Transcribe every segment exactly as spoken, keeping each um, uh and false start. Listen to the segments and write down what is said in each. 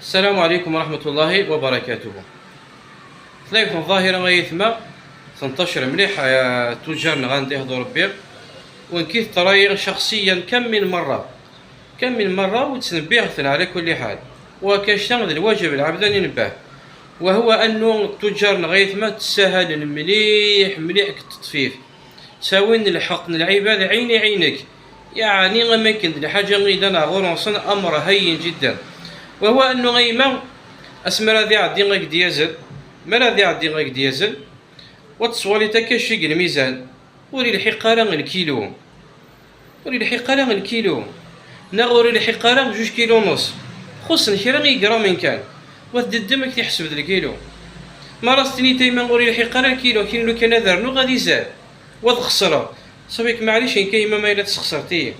السلام عليكم ورحمة الله وبركاته. Tella yiwet n ḍahira ay aytma, tenṭacer mliḥ, eh, tuǧǧal neɣ anda ihḍu Rebbi. U nekk teṭra-yi شخصيا كم من مرة، كم من مرة, u ttnebbiheɣ-ten على كل حال. Wa kan, d lwajeb lɛebd ad inebbeh. وهو أنه tuǧǧal neɣ aytma ttsahalin mliḥ mliḥ deg teṭfif. Ttawin lḥeqq n lɛibad ɛini ɛinek. Yeɛni am akken d lḥaǧa i yellan ɣur-nsen أمر هين جدا. وهو أنه ayma, asmi ara d-iɛeddi ad k-d-yazen, mi ara d-iɛeddi ad k-d-yazen, wa tettwaliḍ akka cci deg lmizan, ur ilḥiq ara lkilu. Ur ilḥiq ara lkilu. Neɣ ur ilḥiq ara juj kilu u nuṣ. Xuṣṣen kra n yigramen kan. Wa tdeddem ad k-t-iḥseb d lkilu. Ma ara s-tiniḍ ayma ur ilḥiq ara lkilu, akken lukan ad rnuɣ ad izad. Wa ad xesreɣ. Sabi-k maɛlic, nekk a yemma ma yella tesxeṣreḍ-iyi.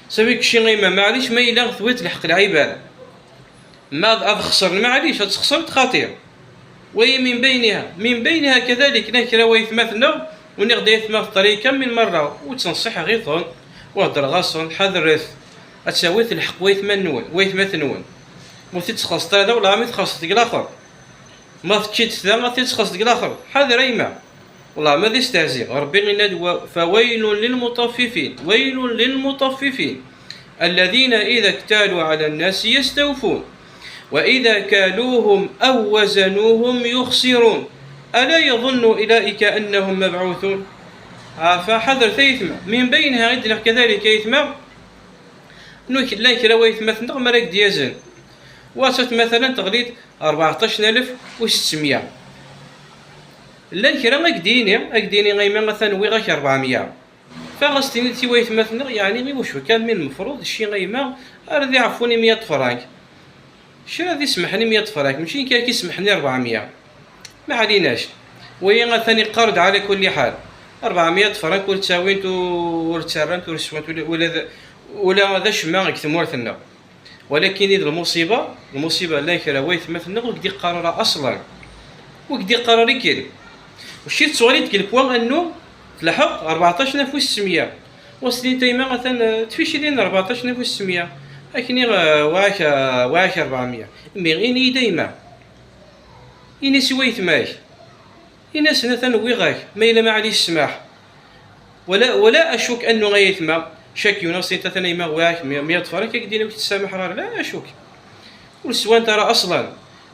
Sabi-k kečči a yemma maɛlic ma yella tewwiḍ lḥeqq lɛibad. Ma ad, ad xesren, maɛlic, ad txesreḍ xaṭi. Wa من بينها، من بينها كذلك, llan kra waytmaten-nneɣ, u nniɣ-d aytma teṭṭra-yi كم من مرة, u ttneṣṣiḥeɣ-iten, u heddreɣ-asen, ḥadret, ad tawit lḥeqq waytma-nwen, waytmaten-nwen. Ma ur t-id-txellṣeḍ ara da, wellah mi txellṣeḍ deg laxer. Ma teččiḍ da, ad t-id-txellṣeḍ deg laxer. Ḥader a yemma. Wellah ma d istehzi. Rebbi yenna-d, wa-, فويل للمطففين، ويل للمطففين، الذين إذا اكتالوا على الناس يستوفون، وإذا كالوهم أو وزنوهم يخسرون، ألا يظن أولئك أنهم مبعوثون. Ah, fa ḥadret aytma. من بينها, i d-nniɣ كذلك aytma, llan kra waytmaten-nneɣ mi ara k-d-yazen. Wa s-, مثلا, teɣli-d أربعطاش ألف وستمية. Llan kra ad k-d-yini, ad k-d-yini a yemma atan wwiɣ-ak أربعمية. Fa ɣas tiniḍ i waytmaten-nneɣ, yeɛni i wacu kan, mi lmefruḍ cci a yemma ara d-iɛeffun i meyya tefrank. Kra ad isemmḥen i meyya tefrank, mačči nekk ara k-isemmḥen i أربعمية. Ma ɛlinac, wagi atan iqqar-d على كل حال. أربعمية tefrank ur ttawint, ur ttarrant, ur swant ula, ula d, ula d acemma deg tmurt-nneɣ. Walakin i d lmuṣiba, lmuṣiba llan kra waytmaten-nneɣ ur k-d-iqqar ara aṣlan. Ur k-d-iqqar ara akken. Mačči tettwaliḍ deg lpwa annu telḥeq أربعطاش ألف وستمية. Wa s-tiniḍ a yemma atan, eh, tficilin أربعطاش ألف وستمية. Akken i, eh, wa-k, eh, wa-k أربعمية. Imi ini-yi-d a yemma. Ini-as i waytma-k. Ini-asen atan wwiɣ-ak, ma yella maɛlic ssmaḥ. ولا، ولا أشك أنه a yetma, chaque يوم a s-tiniḍ atan a yemma wwiɣ-ak مية، مية tefrank, ad k-d-yini ur k-tessamaḥeɣ ara, la أشك. Ur swant ara aṣlan.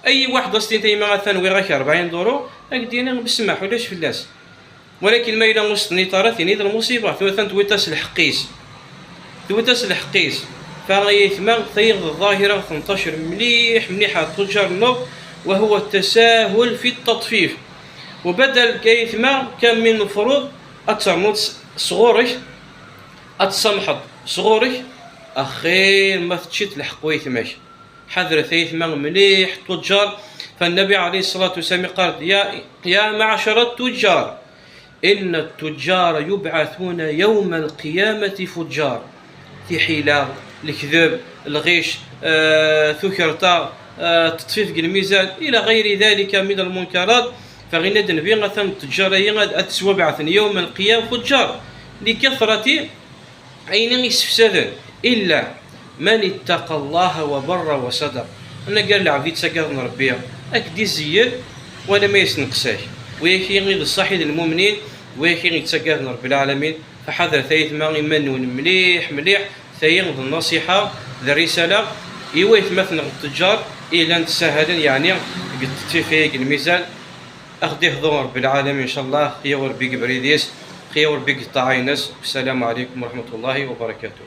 Ay واحد a s-tiniḍ a yemma atan wwiɣ-ak أربعين دورو, ad k-d-yini bessmaḥ, ulac fell-as. Walakin ma yella ur s-tiniḍ ara, tini d lmuṣiba, tura atan tewwiḍ-as lḥeqq-is. Tewwiḍ-as lḥeqq-is. Fa ay aytma, tayeḍ ḍahira tenṭacer mliḥ mliḥ ar tuǧǧal-nneɣ, وهو التساهل في التطفيف. وبدل كايتما كان من المفروض أترنوت صغورك، أتسامحت صغورك، أخير ما تشيت لحق ويتماك. حذرت أيتما مليح التجار، فالنبي عليه الصلاة والسلام قال: يا، يا معشر التجار، إن التجار يبعثون يوم القيامة فجار. Tiḥila, lekdeb, lɣic, eh, tukerḍa, eh, teṭṭfif deg lmizan, إلى غير ذلك من المنكرات. Fa yenna-d Nnbi, atan ttejjar-agi ad, ad ttwabɛten يوم القيامة فجار لكثرة ayen i yessefsaden, إلا من اتقى الله وبر وصدق. Anagar lɛebd yettaggaden Rebbi, ad k-d-izeyyen wala ma yessenqes-ak. Wayagi i d ṣṣaḥ i d lmumnin, wayagi i yettaggaden Rebbi lɛalamin. Fa ḥadret aytma iman-nwen mliḥ mliḥ. Tayi d nnasiḥa, d rrisala i waytmaten-nneɣ ttejjar i llan ttessahalen, yeɛni deg tteffifi, deg lmizan. Ad ɣ-d-ihdu Rebbi lɛalamin, ncallah, xir Rebbi deg ubrid-is, xir Rebbi deg ṭṭaɛa-ines. Wassalamu ɛalaykum wa raḥmatullahi wa barakatuh.